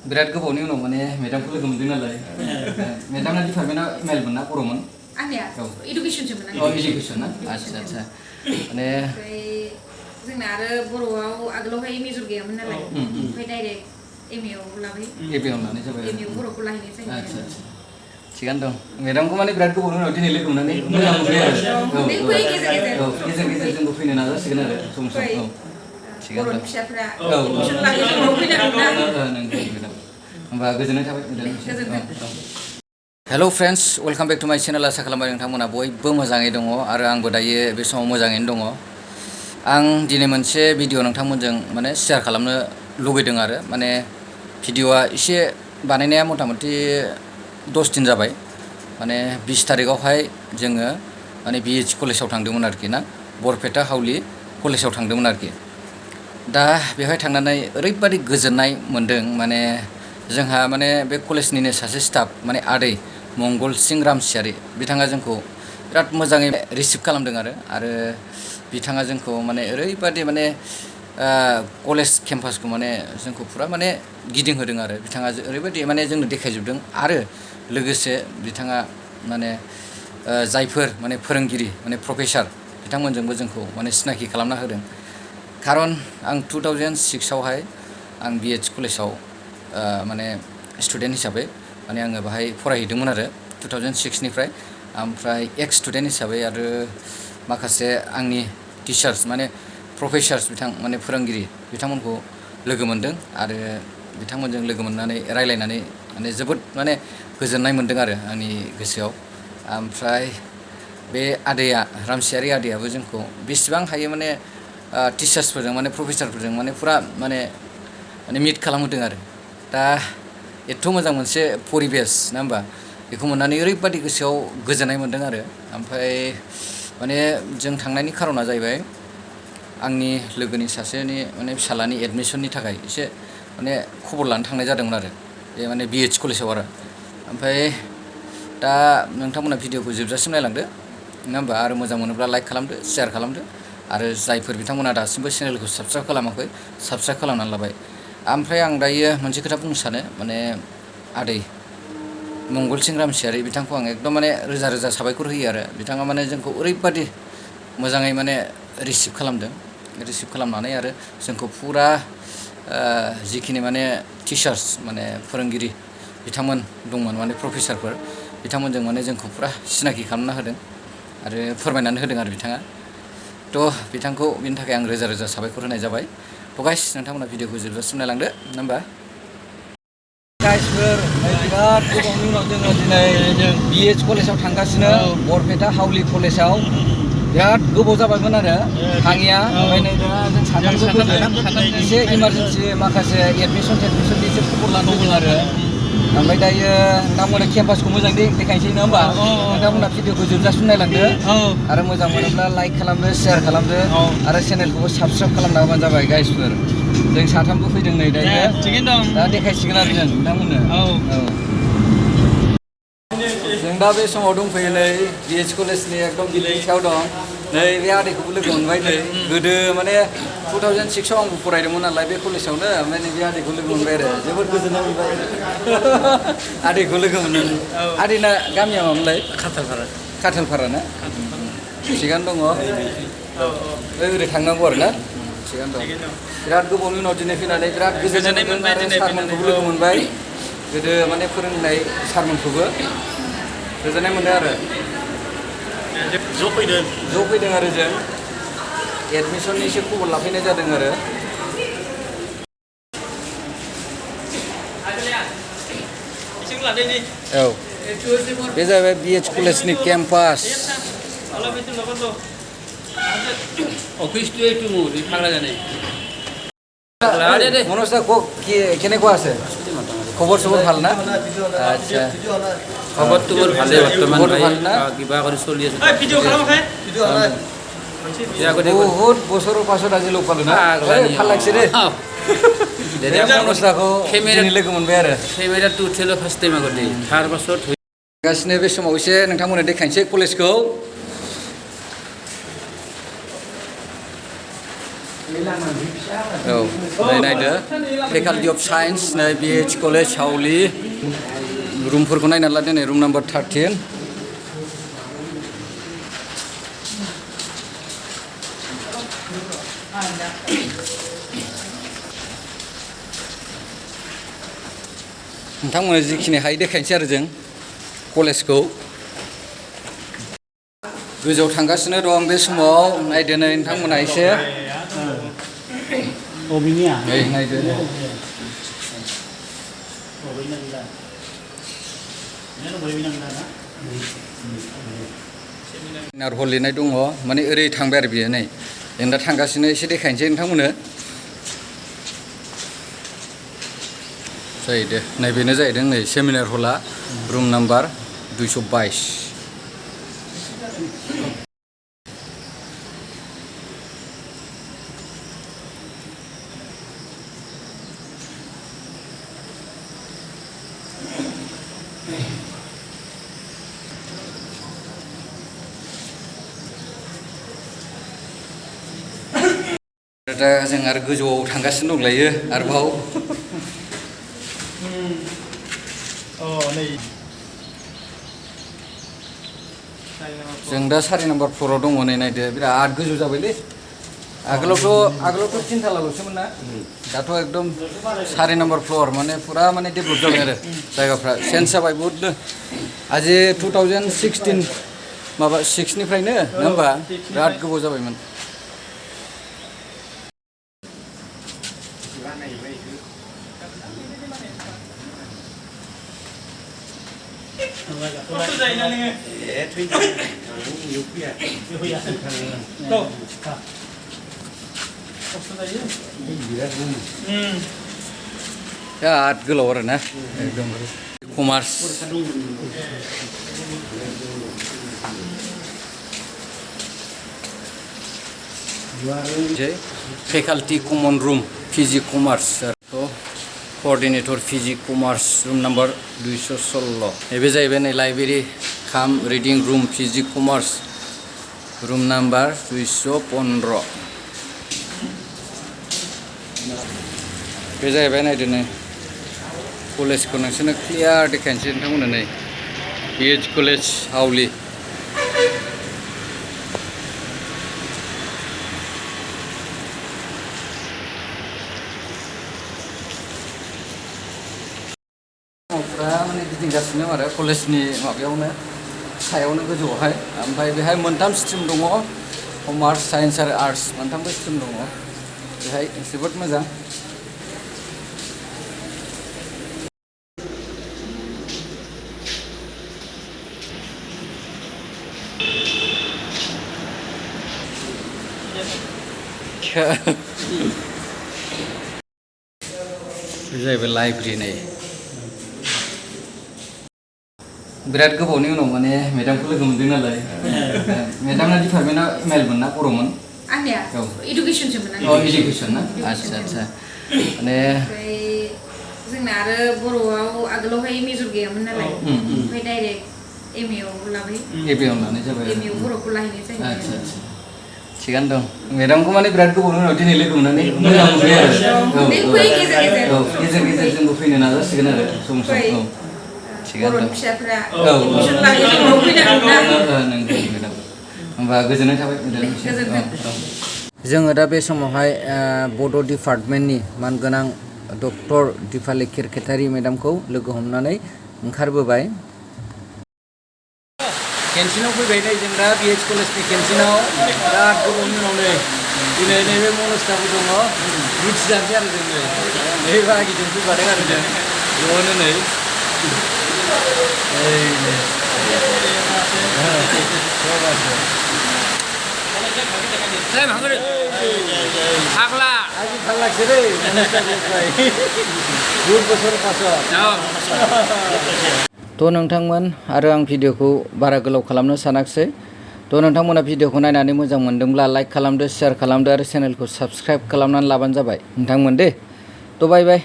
बिराद गोबावनि उनाव माने मेदामखौ लोगो मोनदों नालाय मेदामना डिपार्टमेन्टआ मेलमोन ना बर'मोन आंनिया इडुकेसनसोमोन औ इडुकेसन ना आच्छा माने जोंना आरो बर'आव आगोलावहाय मेजर गैयामोन नालाय ओमफ्राय डाइरेक्ट एमए आव लाबाय एमए आव लानाय जाबाय एमए आव बर'खौ लाहैनाय जाबाय आच्छा थिगानो दं मेदामखौ माने बिराद गोबावनि उनाव दिनै लोगो मोननानै मोजां मोनबाय आरो औ गेजेर जोंबो फैनो नाजासिगोन आरो सम औ थिगानो दं फिसाफ्रा एडमिसन लाहैनो फैनांगौना नंगौ मेदाम होमबा गोजोननाय थाबाय मेदाम हेल' फ्रेन्ड्स वेलकाम बेक टु माय चेनेल आसा खालामबाय नोंथांमोना बयबो मोजाङै दङ आरो आंबो दायो बे समाव मोजाङैनो दङ आं दिनै मोनसे भिडिअ नोंथांमोनजों माने शेयार खालामनो लुगैदों आरो माने भिडिअआ एसे बानायनाया मथा मथि 10 दिन जाबाय माने 20 तारिखआवहाय जोङो माने बिएचि कलेजाव थांदोंमोन आरोखि ना बरपेटा हाउलि कलेजाव थांदोंमोन आरोखि दा बेवहाय थांनानै ओरैबादि गोजोननाय मोन्दों माने जोंहा माने बे कलेजनिनो सासे स्टाफ माने आदै मंगलसिं रामसियारि बिथाङा जोंखौ बिराद मोजाङै रिसिभ खालामदों आरो बिथाङा जोंखौ माने ओरैबादि माने कलेज केम्पासखौ माने जोंखौ पुरा माने गिदिंहोदों आरो बिथाङा ओरैबादि माने जोंनो देखायजोबदों आरो लोगोसे बिथाङा माने जायफोर माने फोरोंगिरि माने प्रफेसार बिथांमोनजोंबो जोंखौ माने सिनाखि खालामना होदों खारन आं 2006 आवहाय आं बिएचि कलेजाव माने स्टुडेन्ट हिसाबै माने आङो बाहाय फरायहैदोंमोन आरो 2006 निफ्राय ओमफ्राय एक्स स्टुडेन्ट हिसाबै आरो माखासे आंनि टिचार्स माने प्रफेसार्स माने फोरोंगिरि बिथांमोनखौ लोगो मोनदों आरो बिथांमोनजों लोगो मोननानै रायलायनानै माने जोबोद माने गोजोननाय मोन्दों आरो आंनि गोसोआव ओमफ्राय बे आदैया रामसियारि आदैयाबो जोंखौ बेसेबां हायो माने टिचार्सफोरजों माने प्रफेसारफोरजों माने पुरा माने मिट खालामहोदों आरो दा एथ' मोजां मोनसे परिबेस ना होमबा बेखौ मोननानै ओरैबादि गोसोआव गोजोननाय मोन्दों आरो ओमफ्राय माने जों थांनायनि खारना जाहैबाय आंनि लोगोनि सासेनि माने फिसालानि एडमिसननि थाखाय एसे माने खबर लानो थांनाय जादोंमोन आरो बे माने बिएचि कलेजाव आरो ओमफ्राय दा नोंथांमोना भिडिअखौ जोबजासिम नायलांदो नङा होमबा आरो मोजां मोनोब्ला लाइक खालामदो शेयार खालामदो आरो जायफोर बिथांमोना दासिमबो चेनेलखौ साबस्क्राइब खालामाखै साबस्क्राइब खालामनानै लाबाय ओमफ्राय आं दायो मोनसे खोथा बुंनो सानो माने आदै मंगलसिं रामसियारि बिथांखौ आं एकदम माने रोजा रोजा साबायखर होयो आरो बिथाङा माने जोंखौ ओरैबादि मोजाङै माने रिसिभ खालामदों रिसिभ खालामनानै आरो जोंखौ पुरा जिखिनि माने टिचार्स माने फोरोंगिरि बिथांमोन दंमोन माने प्रफेसारफोर बिथांमोनजों माने जोंखौ पुरा सिनाखि खालामना होदों आरो फोरमायनानै होदों आरो बिथाङा थ' बिथांखौ बिनि थाखाय आं रोजा रोजा साबायखर होनाय जाबाय थ' गाइस नोंथांमोना भिडिअखौ जोबजासिम नायलांदो नङा होमबा गाइसफोर बिराद गोबावनि उनाव जोङो दिनै बिएचि कलेजाव थांगासिनो बरपेटा हाउलि कलेजाव बिराद गोबाव जाबायमोन आरो थाङिया ओमफ्राय नै दा जों साथामसो फैदों एसे इमारजेन्सि माखासे एडमिसननि एसे खबर लानांगौमोन आरो ओमफ्राय दायो नोंथांमोना केम्पासखौ मोजां देखायनोसै नङा होमबा नोंथांमोना भिडिअखौ जोबजासिम नायलांदो आरो मोजां मोनोब्ला लाइक खालामदो शेयार खालामदो आरो चेनेलखौबो साबस्क्राइब खालामना होबानो जाबाय गाइसफोर जों साथामबो फैदों नै दायो दा देखायसिगोन आरो जों नोंथांमोननो जों दा बे समाव दंफैयो नै बिएचि कलेजनि एकदम बिल्डिं सायाव दं नै बे आदैखौबो लोगो मोनबाय नै गोदो माने 2006 आव आंबो फरायदोंमोन नालाय बे कलेजावनो ओमफ्राय नै बे आदैखौ लोगो मोनबाय आरो जोबोद गोजोननाय मोनबाय आदैखौ लोगो मोननानै आदैना गामिया मामोनलाय खाथालपारा ना थिगानो दङ ओरै थांनांगौ आरो ना थिगानो दं बिराद गोबावनि उनाव दिनै फैनानै बिराद गोजोननाय मोनदों आरो सारमोनखौबो लोगो मोनबाय गोदो माने फोरोंनाय सारमोनखौबो गोजोननाय मोनदों आरो ज' फैदों आरो जों एडमिसननि एसे खबर लाफैनाय जादों आरो औ बे जाहैबाय बिएचि कलेजनि केम्पास মনোজ দা কেনেকুৱা আছে খবৰ চবৰ ভাল না আচ্ছা খবৰটো মোৰ ভালেই বৰ্তমান কিবা কৰি চলি আছে বহুত বছৰৰ পাছত আজি লগ পালো না ভাল লাগছে দে মনোজ দাखौ लोगो मोनबाय आरो केमेराটো उठेल' फार्स्ट टाइम আগতে তাৰ পাছত गासिनो बे समाव एसे नोंथांमोननो देखायनोसै कलेजखौ औ नै नायदो फेकाल्टि अफ साइन्स नै BH कलेज हाउलि रुमफोरखौ नायनानै लादो नै रुम नाम्बार 13 नोंथांमोना जिखिनि हायो देखायनोसै आरो जों कलेजखौ गोजौआव थांगासिनो दं बे समाव नायदो नै नोंथांमोना एसे नै नायदो सेमिनार हल लिरनाय दङ माने ओरै थांबाय आरो बियो नै जों दा थांगासिनो एसे देखायनोसै नोंथांमोननो जाहैदो नै बेनो जाहैदों नै सेमिनार हला रुम नाम्बार 222 दा जों आरो गोजौआव थांगासिनो दंलायो आरोबाव जों दा 4 नाम्बार फ्ल'राव दङ नै नायदो बिराद गोजौ जाबायलै आगोलावथ' 3 थालाल'सोमोन ना दाथ' एकदम 4 नाम्बार फ्ल'र माने फुरा माने डेभेलप जाबाय आरो जायगाफ्रा चेन्ज जाबाय बहुतनो आजि 2016 माबा 6निफ्रायनो नङा होमबा बिराद गोबाव जाबायमोन बिराद गोलाव आरो ना एकदम commerce faculty common room PG commerce coordinator PG commerce room number 216 बे जाहैबाय नै library cum reading room PG commerce room number 215 बे जाहैबाय नायदो नै कलेजखौ नोंसोरनो क्लियार देखायनोसै नोंथांमोननो नै BH कलेज हाउलि पुरा माने गिदिंगासिनो आरो कलेजनि माबायावनो सायावनो गोजौआवहाय ओमफ्राय बेहाय मोनथाम स्ट्रिम दङ कमार्स साइन्स आरो आर्ट्स मोनथामबो स्ट्रिम दङ बेहाय जोबोद मोजां बे जाहैबाय लाइब्रेरि नै बिराद गोबावनि उनाव माने मेडामखौ लोगो मोनदों नालाय मेडामना डिपार्टमेन्टआ एमएलमोन ना बर'मोन आंनिया इडुकेसनसोमोन इडुकेसन ना आच्छा माने जोंना आरो बर'आव आगोलावहाय मेजर गैयामोन नालाय ओमफ्राय डाइरेक्ट MA आव लाबाय MA लानाय जाबाय MA आव बर'खौ लाहैनाय जायो आच्छा थिगानो दं मेडामखौ माने बिराद गोबावनि उनाव दिनै लोगो मोननानै मोजां मोनबाय आरो गेजेर गेजेर जोंबो फैनो नाजासिगोन आरो सम सम बर'नि फिसाफोरा एडमिसन लाहैयो समाव फैनो हागोन नंगौ मेडाम होमबा गोजोननाय थाबाय मेडाम जोङो दा बे समावहाय बड' डिपार्टमेन्टनि मानगोनां डक्टर दिपाली केरकेटारि मेडामखौ लोगो हमनानै ओंखारबोबाय केन्टिनाव फैबाय नै जों दा BH कलेजनि केन्टिनाव बिराद गोबावनि उनाव नै दिनै नैबे मनस्टाबो दङ मिथिजानोसै आरो जों नै बाहागिजों फैफादों आरो जों ज'नो नै फाग्ला आजि फाग्लासो दै मनस्टारनिफ्राय बुहुद बोसोर पाছত थ' नोंथांमोन आरो आं भिडिअखौ बारा गोलाव खालामनो सानाखिसै थ' नोंथांमोना भिडिअखौ नायनानै मोजां मोनदोंब्ला लाइक खालामदो शेयार खालामदो आरो चेनेलखौ साबस्क्राइब खालामनानै लाबानो जाबाय नोंथांमोन दे थ' बाय बाय